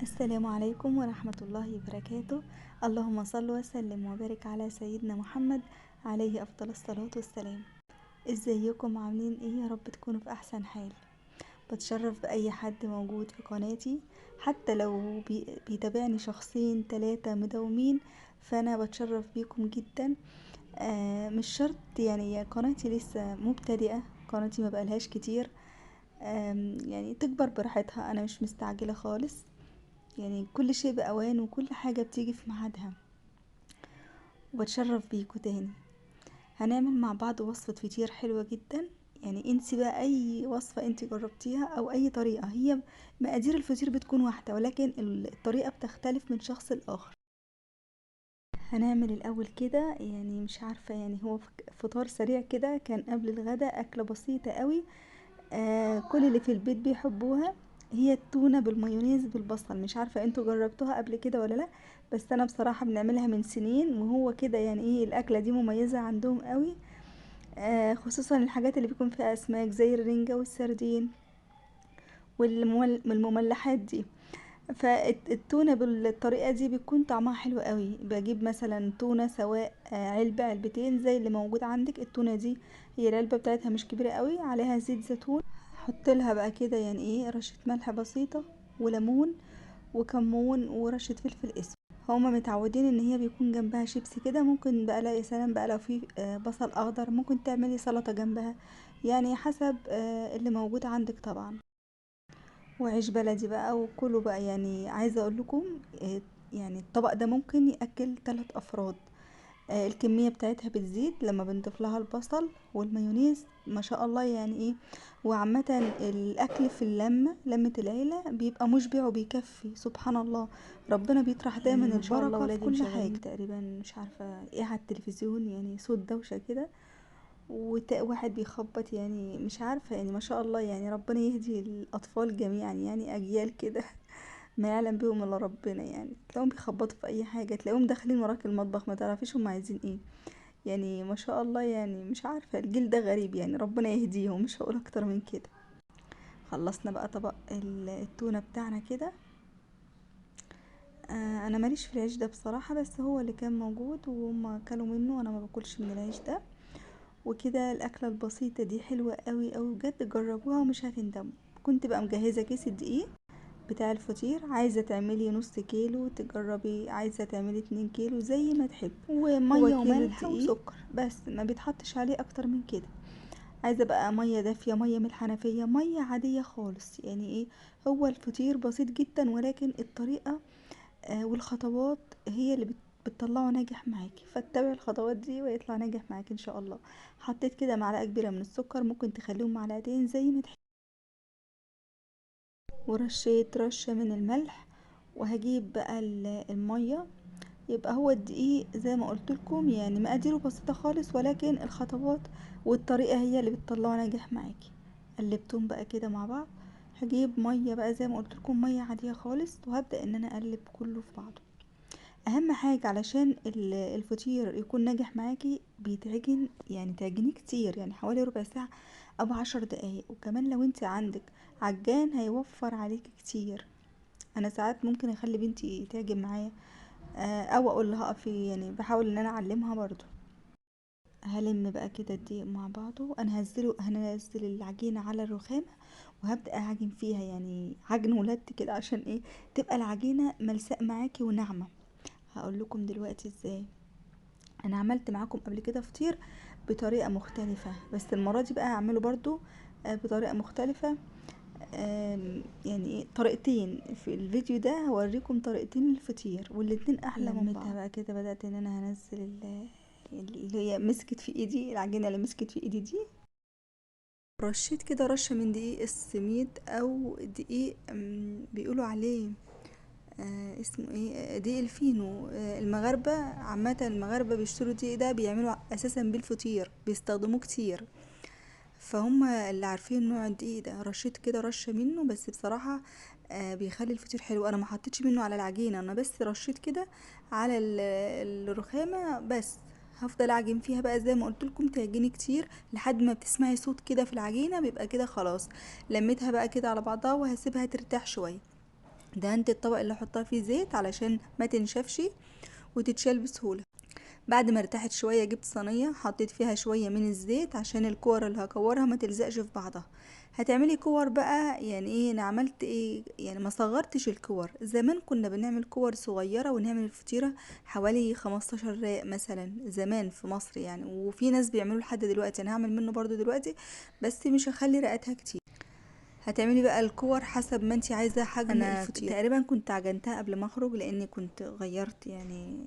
السلام عليكم ورحمة الله وبركاته. اللهم صل وسلم وبارك على سيدنا محمد عليه أفضل الصلاة والسلام. ازيكم عاملين ايه؟ يا رب تكونوا في احسن حال. بتشرف بأي حد موجود في قناتي، حتى لو بيتابعني شخصين تلاتة مداومين فأنا بتشرف بيكم جدا. مش شرط قناتي لسه مبتدئة، قناتي ما بقالهاش كتير، تكبر براحتها، أنا مش مستعجلة خالص، كل شيء بأوان وكل حاجة بتيجي في ميعادها. وبتشرف بيكم تاني. هنعمل مع بعض وصفة فطير حلوة جدا، انسي بقى اي وصفة انت جربتيها او اي طريقة، هي مقادير الفطير بتكون واحدة ولكن الطريقة بتختلف من شخص لآخر. هنعمل الاول كده، مش عارفة، هو فطار سريع كده، كان قبل الغداء، اكلة بسيطة قوي، كل اللي في البيت بيحبوها، هي التونة بالمايونيز بالبصل. مش عارفة انتوا جربتوها قبل كده ولا لا، بس انا بصراحة بنعملها من سنين، وهو كده الاكلة دي مميزة عندهم قوي، خصوصا الحاجات اللي بيكون فيها اسماك زي الرنجة والسردين والمملحات دي. فالتونة بالطريقة دي بيكون طعمها حلو قوي. بجيب مثلا تونة سواء، علبة علبتين زي اللي موجود عندك. التونة دي هي العلبة بتاعتها مش كبيرة قوي، عليها زيت زيتون، حط لها بقى كده رشة ملح بسيطة وليمون وكمون ورشة فلفل اسود. هما متعودين ان هي بيكون جنبها شيبسي كده، ممكن بقى لا يا سلام بقى لو في، بصل اخضر ممكن تعملي سلطة جنبها، حسب، اللي موجود عندك طبعا. وعيش بلدي بقى وكله بقى. عايزة اقول لكم، الطبق ده ممكن يأكل 3 افراد. الكمية بتاعتها بتزيد لما بنضيف لها البصل والمايونيز ما شاء الله. وعامة الاكل في اللمة، لمة العيلة، بيبقى مشبع وبيكفي سبحان الله. ربنا بيطرح دايما ما شاء الله البركة في ولادي كل مشغلين حاجة. تقريبا مش عارفة ايه على التلفزيون، صوت دوشة كده وواحد بيخبط، مش عارفة، ما شاء الله، ربنا يهدي الأطفال جميعا، أجيال كده ما يعلم بهم إلا ربنا. تلاقيهم بيخبطوا في أي حاجة، تلاقيهم داخلين وراك المطبخ ما تعرفيش هم عايزين إيه، ما شاء الله، مش عارفة الجيل ده غريب، ربنا يهديهم، مش هقول أكتر من كده. خلصنا بقى طبق التونة بتاعنا كده. أنا ماليش في العيش ده بصراحة، بس هو اللي كان موجود وهم كلوا منه، وأنا ما باكلش من العيش ده. وكده الأكلة البسيطة دي حلوة قوي قوي بجد، جربوها ومش هتندموا. كنت بقى مجهزة كيس الدقيق بتاع الفطير، عايزة تعملي نص كيلو تجربي، عايزة تعملي 2 كيلو زي ما تحبي، ومية هو كيلو وملح الدقيق. وسكر بس، ما بيتحطش عليه أكتر من كده. عايزة بقى مية دافية، مية من الحنفية، مية عادية خالص. هو الفطير بسيط جدا، ولكن الطريقة، والخطوات هي اللي بتطلعه ناجح معاكي، فاتبعي الخطوات دي ويطلع ناجح معاكي ان شاء الله. حطيت كده معلقة كبيرة من السكر، ممكن تخليهم معلقتين زي ما تحبي، ورشيت رشة من الملح. وهجيب بقى المية. يبقى هو الدقيق زي ما قلت لكم مقاديره بسيطة خالص، ولكن الخطوات والطريقة هي اللي بتطلعه ناجح معاكي. قلبتهم بقى كده مع بعض. هجيب مية بقى زي ما قلت لكم، مية عادية خالص، وهبدأ ان انا اقلب كله في بعضه. اهم حاجة علشان الفطير يكون ناجح معاكي بيتعجن، تعجنيه كتير، حوالي ربع ساعة او 10 دقايق. وكمان لو انت عندك عجان هيوفر عليكي كتير. انا ساعات ممكن اخلي بنتي تعجن معايا، او اقول لها اقفي، بحاول ان انا اعلمها برضو. هلم بقى كده الدقيق مع بعضه. انا هنزل العجينة على الرخامة وهبدأ اعجن فيها، عجن ولدت كده عشان تبقى العجينة ملساء معاكي وناعمة. هقول لكم دلوقتي ازاي. انا عملت معاكم قبل كده فطير بطريقة مختلفة، بس المرة دي بقى هعمله برضو، بطريقة مختلفة. طريقتين في الفيديو ده، هوريكم طريقتين للفطير والاتنين احلى من لميتها بعض. بقى كده بدأت ان انا هنزل اللي هي مسكت في ايدي، العجينة اللي مسكت في ايدي دي. رشيت كده رشة من دقيق السميد او دقيق، بيقولوا عليه، اسمه ايه، دقيق الفينو. المغاربة عامة، المغاربة بيشتروا الدقيق ده، بيعملوا اساسا بالفطير، بيستخدموه كتير، فهم اللي عارفين نوع الدقيق ده. رشيت كده رشة منه، بس بصراحة، بيخلي الفطير حلو. انا ما حطيتش منه على العجينة، انا بس رشيت كده على الرخامة بس. هفضل اعجن فيها بقى زي ما قلت لكم، تعجني كتير لحد ما بتسمعي صوت كده في العجينة، بيبقى كده خلاص. لميتها بقى كده على بعضها وهسيبها ترتاح شوية. دهنت الطبق اللي احطها فيه زيت علشان ما تنشفش وتتشال بسهولة. بعد ما ارتاحت شوية جبت صينية حطيت فيها شوية من الزيت عشان الكور اللي هكورها ما تلزقش في بعضها. هتعملي كور بقى، يعني ايه انا عملت ايه، يعني ما صغرتش الكور. زمان كنا بنعمل كور صغيرة ونعمل الفطيرة حوالي 15 راق مثلا زمان في مصر يعني، وفي ناس بيعملوا لحد دلوقتي. انا هعمل منه برضو دلوقتي بس مش هخلي رقاتها كتير. هتعملي بقى الكور حسب ما انتي عايزة حجم أنا الفطيرة. تقريبا كنت عجنتها قبل ما اخرج لاني كنت غيرت يعني،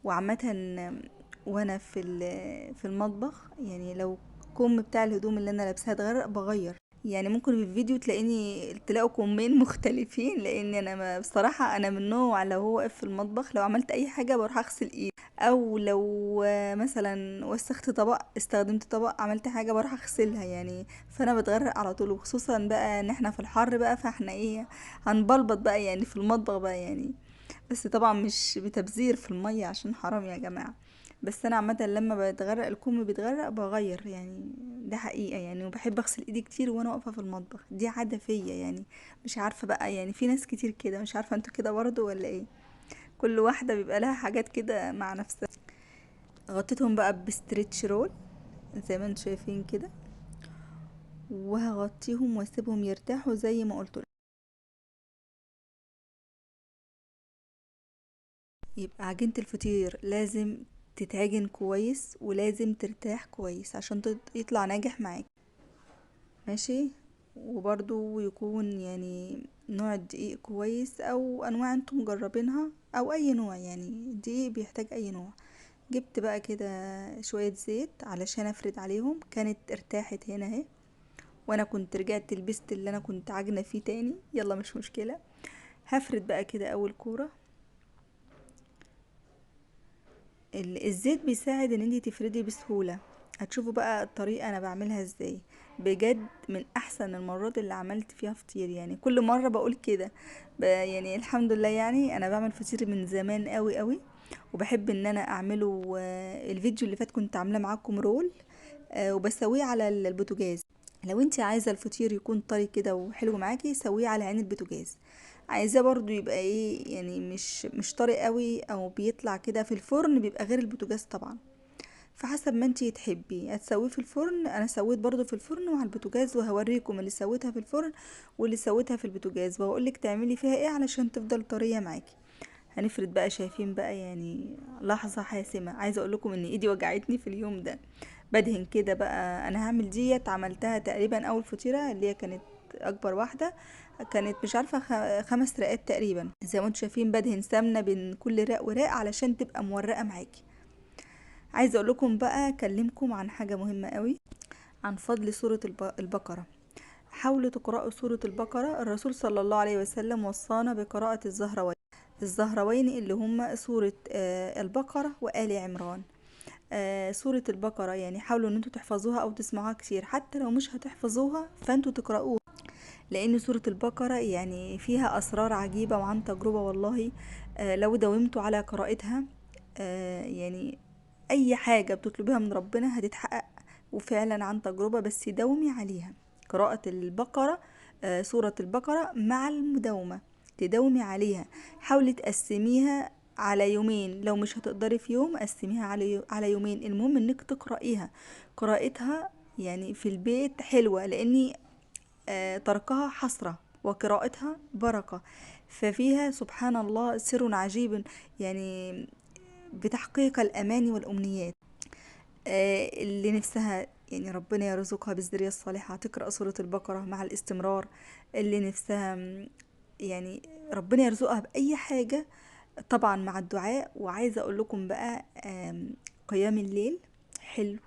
وعامة وانا في المطبخ يعني لو الكم بتاع الهدوم اللي انا لابساها اتغير بغير، يعني ممكن في الفيديو تلاقوا كمين مختلفين، لان انا بصراحة انا من نوع لو هو واقف في المطبخ لو عملت اي حاجة بروح اغسل ايدي، او لو مثلا وسخت طبق، استخدمت طبق، عملت حاجة بروح اغسلها يعني، فانا بتغرق على طول. وخصوصا بقى ان احنا في الحر بقى، فاحنا ايه هنبلبط بقى يعني في المطبخ بقى يعني، بس طبعا مش بتبذير في المية عشان حرام يا جماعة. بس انا عامة لما بتغرق الكم بيتغرق بغير يعني، ده حقيقة يعني. وبحب اغسل ايدي كتير وانا واقفة في المطبخ، دي عادة فيا يعني، مش عارفة بقى يعني في ناس كتير كده، مش عارفة انتوا كده برضو ولا ايه، كل واحدة بيبقى لها حاجات كده مع نفسها. غطيتهم بقى ب stretch roll زي ما انتوا شايفين كده، وهغطيهم واسيبهم يرتاحوا زي ما قلت لكم. يبقى عجينة الفطير لازم تتعجن كويس ولازم ترتاح كويس عشان يطلع ناجح معاك، ماشي. وبرضو يكون نوع الدقيق كويس او انواع انتم مجربينها او اي نوع، الدقيق بيحتاج اي نوع. جبت بقى كده شوية زيت علشان افرد عليهم، كانت ارتاحت هنا اهي، وانا كنت رجعت لبست اللي انا كنت عاجنة فيه تاني، يلا مش مشكلة. هفرد بقى كده اول كورة. الزيت بيساعد ان انتي تفردي بسهولة. هتشوفوا بقى الطريقة انا بعملها ازاي، بجد من احسن المرات اللي عملت فيها فطير، كل مرة بقول كده، الحمد لله. انا بعمل فطير من زمان قوي قوي، وبحب ان انا اعمله. الفيديو اللي فات كنت عاملاه معاكم رول، وبسويه على البوتاجاز. لو انت عايزة الفطير يكون طري كده وحلو معاكي سويه على عين البوتاجاز، عايزاه برضو يبقى ايه يعني مش طري قوي او بيطلع كده في الفرن بيبقى غير البوتاجاز طبعا، فحسب ما انتي تحبي هتسويه في الفرن. انا سويت برضو في الفرن وعلى البوتاجاز، وهوريكم اللي سويتها في الفرن واللي سويتها في البوتاجاز، وهقولك تعملي فيها ايه علشان تفضل طرية معاكي. هنفرد بقى، شايفين بقى لحظة حاسمة. عايزة اقول لكم ان ايدي وجعتني في اليوم ده. بدهن كده بقى، انا هعمل ديت عملتها تقريبا اول فطيرة اللي هي كانت اكبر واحدة، كانت مش عارفة 5 رقات تقريبا. زي ما انتم شايفين بدهن سمنة بين كل رق ورق علشان تبقى مورقة معاكي. عايزة اقول لكم بقى، اكلمكم عن حاجة مهمة قوي، عن فضل سورة البقرة. حاولوا تقرأوا سورة البقرة. الرسول صلى الله عليه وسلم وصانا بقراءة الزهروين، الزهروين اللي هم سورة، البقرة وآل عمران. سورة البقرة حاولوا ان انتوا تحفظوها او تسمعوها كتير، حتى لو مش هتحفظوها فانتوا تقرأوها، لان سورة البقرة فيها اسرار عجيبة وعن تجربة والله. لو داومتوا على قراءتها، اي حاجة بتطلبيها من ربنا هتتحقق، وفعلا عن تجربة، بس داومي عليها. قراءة البقرة، سورة البقرة مع المداومة، تداومي عليها. حاولي تقسميها على يومين، لو مش هتقدري في يوم قسميها على يومين، المهم انك تقرأيها. قراءتها في البيت حلوة، لاني، تركها حسرة وقراءتها بركة، ففيها سبحان الله سر عجيب بتحقيق الأماني والأمنيات. اللي نفسها ربنا يرزقها بالذرية الصالحة تقرأ سورة البقرة مع الاستمرار، اللي نفسها ربنا يرزقها بأي حاجة طبعا مع الدعاء. وعايزة أقول لكم بقى، قيام الليل حلو،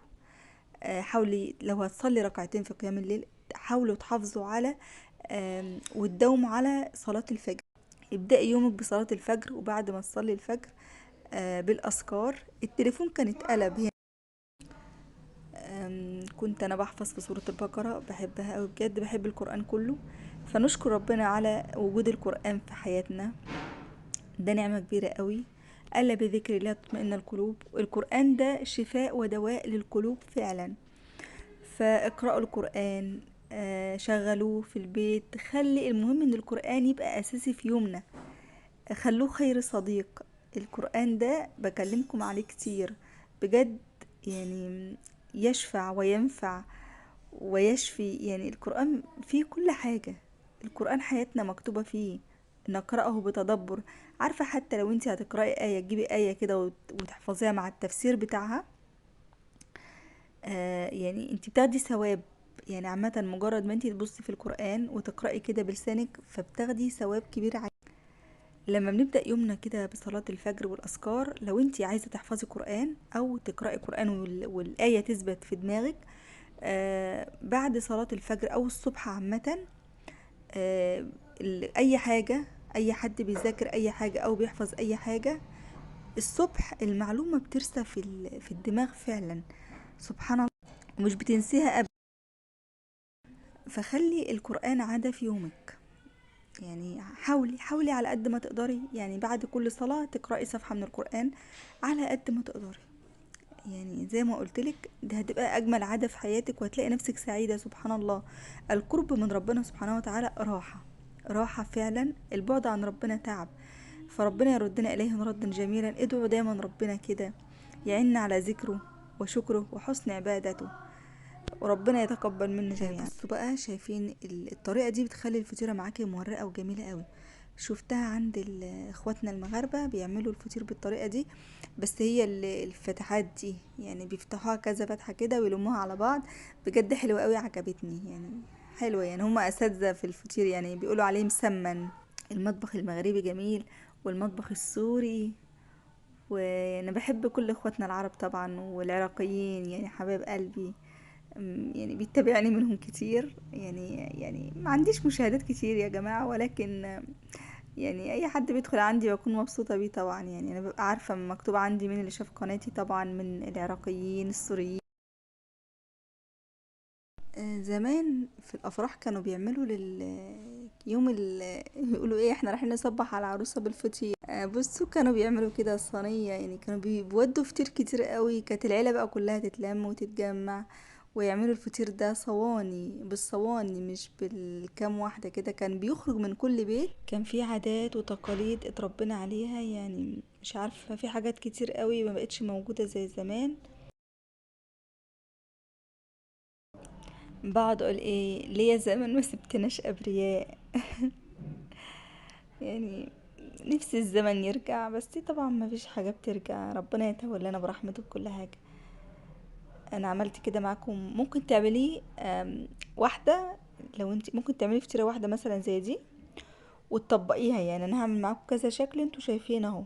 حاولي لو هتصلي ركعتين في قيام الليل حاولوا تحافظوا على، وتداوموا على صلاة الفجر. ابدأي يومك بصلاة الفجر، وبعد ما تصلي الفجر، بالأذكار. التليفون كان اتقلب هنا، كنت أنا بحفظ في سورة البقرة، بحبها أوي بجد، بحب القرآن كله، فنشكر ربنا على وجود القرآن في حياتنا، ده نعمة كبيرة قوي. ألا بذكر الله تطمئن القلوب، القرآن ده شفاء ودواء للقلوب فعلا، فاقرأوا القرآن. شغلوه في البيت. خلي المهم ان القرآن يبقى اساسي في يومنا، خلوه خير صديق. القرآن ده بكلمكم عليه كتير بجد، يعني يشفع وينفع ويشفي. يعني القرآن فيه كل حاجة، القرآن حياتنا مكتوبة فيه، نقرأه بتدبر. عارفة حتى لو انت هتقرأي آية، تجيبي آية كده وتحفظيها مع التفسير بتاعها، يعني انت بتاخدي ثواب. يعني عامة مجرد ما انت تبصي في القرآن وتقرأي كده بلسانك فبتاخدي ثواب كبير عليك. لما بنبدأ يومنا كده بصلاة الفجر والأذكار، لو انت عايزة تحفظي قرآن أو تقرأي قرآن والآية تثبت في دماغك، بعد صلاة الفجر أو الصبح عامة، أي حاجة، أي حد بيذاكر أي حاجة أو بيحفظ أي حاجة الصبح، المعلومة بترسى في الدماغ فعلا، سبحان الله، ومش بتنسيها أبدا. فخلي القرآن عادة في يومك، يعني حاولي على قد ما تقدري، يعني بعد كل صلاة تقرأي صفحة من القرآن على قد ما تقدري. يعني زي ما قلتلك ده هتبقى أجمل عادة في حياتك، وهتلاقي نفسك سعيدة سبحان الله. القرب من ربنا سبحانه وتعالى راحة، راحة فعلا. البعد عن ربنا تعب، فربنا يردنا إليه ردا جميلا. ادعوا دايما ربنا كده يعيننا على ذكره وشكره وحسن عبادته، وربنا يتقبل منا جميعا. بصوا بقى، شايفين الطريقة دي بتخلي الفطيرة معاكي مورقة وجميلة قوي. شفتها عند اخواتنا المغاربة بيعملوا الفطير بالطريقة دي، بس هي الفتحات دي يعني بيفتحوها كذا فتحة كده ويلموها على بعض، بجد حلوة قوي، عجبتني يعني، حلوة. يعني هما اساتذة في الفطير، يعني بيقولوا عليه مسمن. المطبخ المغربي جميل، والمطبخ السوري، وانا بحب كل اخواتنا العرب طبعا والعراقيين، يعني حبايب قلبي، يعني بيتبعني منهم كتير. يعني ما عنديش مشاهدات كتير يا جماعة، ولكن يعني اي حد بيدخل عندي بكون مبسوطة بيه طبعا. يعني انا ببقى عارفة مكتوب عندي مين اللي شاف قناتي، طبعا من العراقيين السوريين. زمان في الافراح كانوا بيعملوا يوم يقولوا ايه، احنا رايحين نصبح على العروسة بالفطير. بصوا كانوا بيعملوا كده صينية، يعني كانوا بيودوا فطير كتير قوي. كانت العيلة بقى كلها تتلم وتتجمع ويعملوا الفطير ده صواني بالصواني، مش بالكام واحدة كده. كان بيخرج من كل بيت. كان في عادات وتقاليد اتربينا عليها، يعني مش عارفة في حاجات كتير قوي ما بقتش موجودة زي زمان. بقعد اقول ايه، ليه يا زمن ما سبتناش ابرياء؟ يعني نفسي الزمن يرجع، بس طبعا ما فيش حاجة بترجع، ربنا يتولانا برحمته بكل حاجة. انا عملت كده معاكم، ممكن تعمليه، واحدة، لو انت ممكن تعملي فطيرة واحدة مثلا زي دي وتطبقيها. يعني انا هعمل معاكم كذا شكل، انتوا شايفين اهو.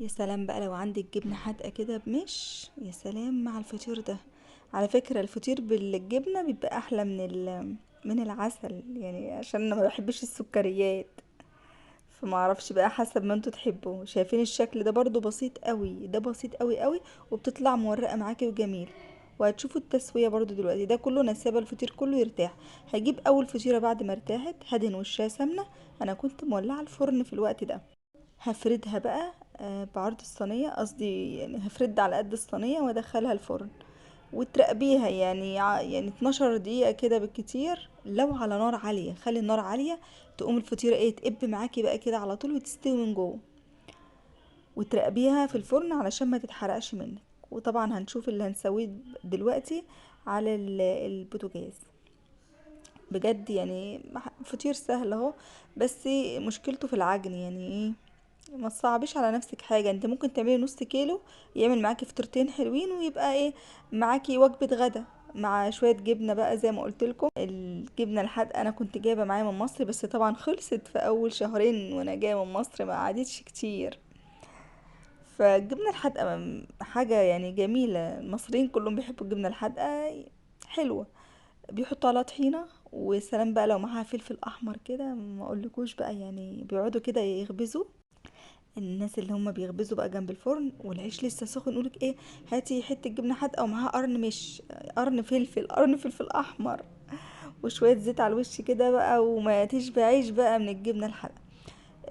يا سلام بقى لو عندك جبنة حادقة كده بمش، يا سلام مع الفطير ده. على فكرة الفطير بالجبنة بيبقى احلى من العسل، يعني عشان انا ما بحبش السكريات، فما اعرفش بقى حسب ما انتوا تحبوا. شايفين الشكل ده برضو بسيط قوي، ده بسيط قوي قوي، وبتطلع مورقة معاكي وجميل. وهتشوفوا التسوية برضو دلوقتي. ده كله انا سايبه الفطير كله يرتاح. هجيب اول فطيرة بعد ما ارتاحت، هدهن وشها سمنة، انا كنت مولعة الفرن في الوقت ده. هفردها بقى، بعرض الصينية، قصدي يعني هفرد على قد الصينية وادخلها الفرن، وتراقبيها يعني 12 دقيقة كده بالكتير، لو على نار عالية. خلي النار عالية، تقوم الفطيرة ايه تقب معاكي بقى كده على طول وتستوي من جوه. وتراقبيها في الفرن علشان ما تتحرقش منك. وطبعا هنشوف اللي هنسويه دلوقتي على البوتاجاز. بجد فطير سهل اهو، بس مشكلته في العجن. يعني ايه، ما تصعبيش على نفسك حاجة، انت ممكن تعملي نص كيلو يعمل معاكي فطيرتين حلوين، ويبقى ايه معاكي وجبة غدا مع شوية جبنة بقى زي ما قلت لكم. الجبنة الحادقة انا كنت جايبة معايا من مصر، بس طبعا خلصت في اول شهرين وانا جاية من مصر، ما قعدتش كتير. فالجبنة الحادقة حاجة جميلة، المصريين كلهم بيحبوا الجبنة الحادقة، حلوة، بيحطوا عليها طحينة، وسلام بقى لو معاها فلفل احمر كده ما اقولكوش بقى. بيقعدوا كده يخبزوا، الناس اللي هم بيخبزوا بقى جنب الفرن والعيش لسه سخن، يقولك ايه هاتي حته جبنه حادقه ومعاها قرن، مش قرن فلفل، قرن فلفل احمر وشويه زيت على الوش كده بقى، وما تشبعيش بقى من الجبنه الحادقه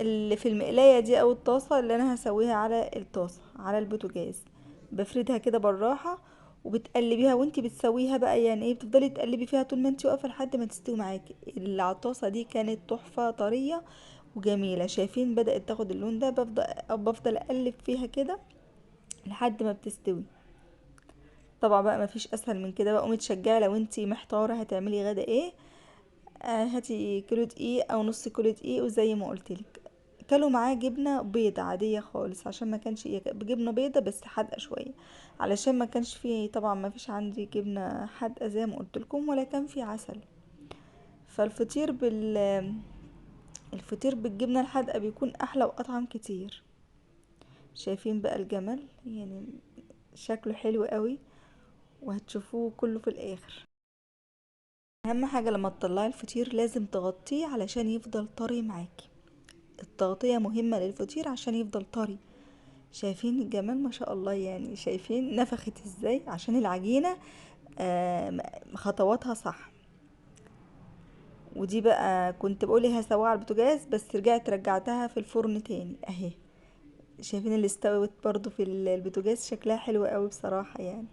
اللي في المقلايه دي او الطاسه اللي انا هسويها على الطاسه على البوتاجاز. بفردها كده بالراحة، وبتقلبيها وانتي بتسويها بقى، يعني ايه، بتفضلي تقلبي فيها طول ما انتي واقفة لحد ما تستوي معاكي. العطاسه دي كانت تحفة طرية وجميلة. شايفين بدات تاخد اللون ده، بفضل اقلب فيها كده لحد ما بتستوي. طبعا بقى مفيش اسهل من كده بقى. قومي تشجعي لو انتي محتارة هتعملي غدا ايه، هاتي كيلو دقيق او نص كيلو دقيق، وزي ما قلتلك كلوا معاه جبنه بيضة عادية خالص، عشان ما كانش بجبنه بيضة بس حادقه شوية، علشان ما كانش فيه طبعا، ما فيش عندي جبنه حادقه زي ما قلتلكم، ولا كان فيه عسل. فالفطير الفطير بالجبنه الحادقه بيكون احلى واطعم كتير. شايفين بقى الجمال، يعني شكله حلو قوي، وهتشوفوه كله في الاخر. اهم حاجة لما تطلعي الفطير لازم تغطيه علشان يفضل طري معاكي. التغطية مهمة للفطير عشان يفضل طري. شايفين الجمال ما شاء الله، يعني شايفين نفخت ازاي عشان العجينة، خطواتها صح. ودي بقى كنت بقول هسويها على البوتاجاز، بس رجعتها في الفرن تاني اهي. شايفين اللي استوت برضو في البوتاجاز، شكلها حلو قوي بصراحة. يعني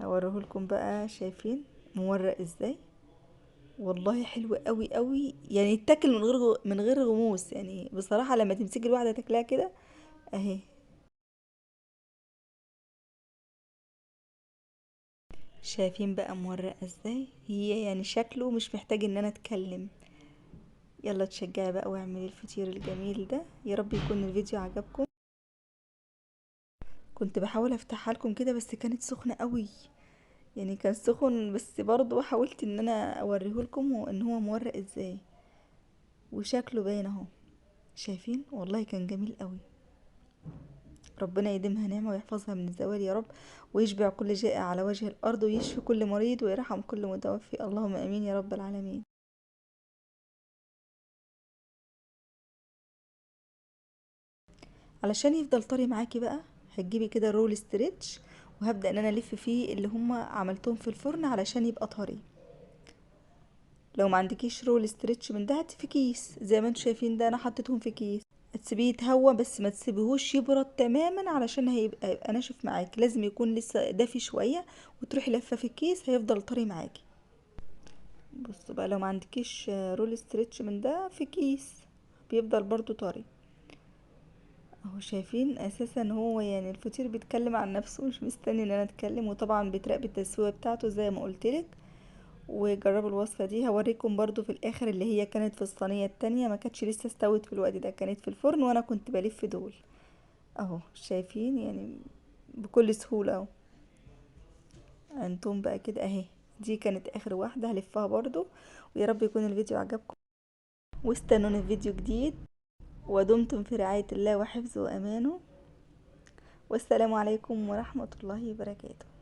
هوريهولكم بقى، شايفين مورق ازاي، والله حلو قوي قوي، يعني يتاكل من غير غموس. يعني بصراحة لما تمسكي الواحدة تاكلها كده اهي. شايفين بقى مورقة ازاي هي، يعني شكله مش محتاج ان انا اتكلم. يلا تشجعي بقى واعملي الفطير الجميل ده. يا رب يكون الفيديو عجبكم. كنت بحاول افتحها لكم كده بس كانت سخنة قوي، يعني كان سخن، بس برضو حاولت ان انا اوريهولكم وان هو مورق ازاي، وشكله باين اهو. شايفين والله كان جميل قوي. ربنا يديمها نعمة ويحفظها من الزوال يا رب، ويشبع كل جائع على وجه الأرض، ويشفي كل مريض، ويرحم كل متوفي. اللهم آمين يا رب العالمين. علشان يفضل طري معاكي بقى هتجيبي كده roll stretch، وهبدأ ان انا الف فيه اللي هما عملتهم في الفرن علشان يبقى طري. لو ما عندكيش roll stretch من ده هاتي في كيس زي ما انتم شايفين ده، انا حطيتهم في كيس. هتسيبيه يتهوى بس ما تسيبيهوش يبرد تماما علشان هيبقى ناشف معاكي، لازم يكون لسه دافي شوية، وتروحي لفه في الكيس هيفضل طري معاكي. بصوا بقى لو ما عندكيش roll stretch من ده في كيس بيفضل برضو طري اهو. شايفين اساسا هو يعني الفطير بيتكلم عن نفسه، مش مستني ان انا اتكلم. وطبعا بتراقب التسوية بتاعته زي ما قلتلك. وجربوا الوصفة دي، هوريكم برضو في الاخر اللي هي كانت في الصينية التانية، ما كانتش لسه استوت في الوقت ده، كانت في الفرن وانا كنت بلف دول اهو. شايفين يعني بكل سهولة اهو. انتم بقى كده اهي، دي كانت اخر واحدة هلفها برضو. ويا رب يكون الفيديو عجبكم، واستنونا في فيديو جديد، ودمتم في رعاية الله وحفظه وامانه. والسلام عليكم ورحمة الله وبركاته.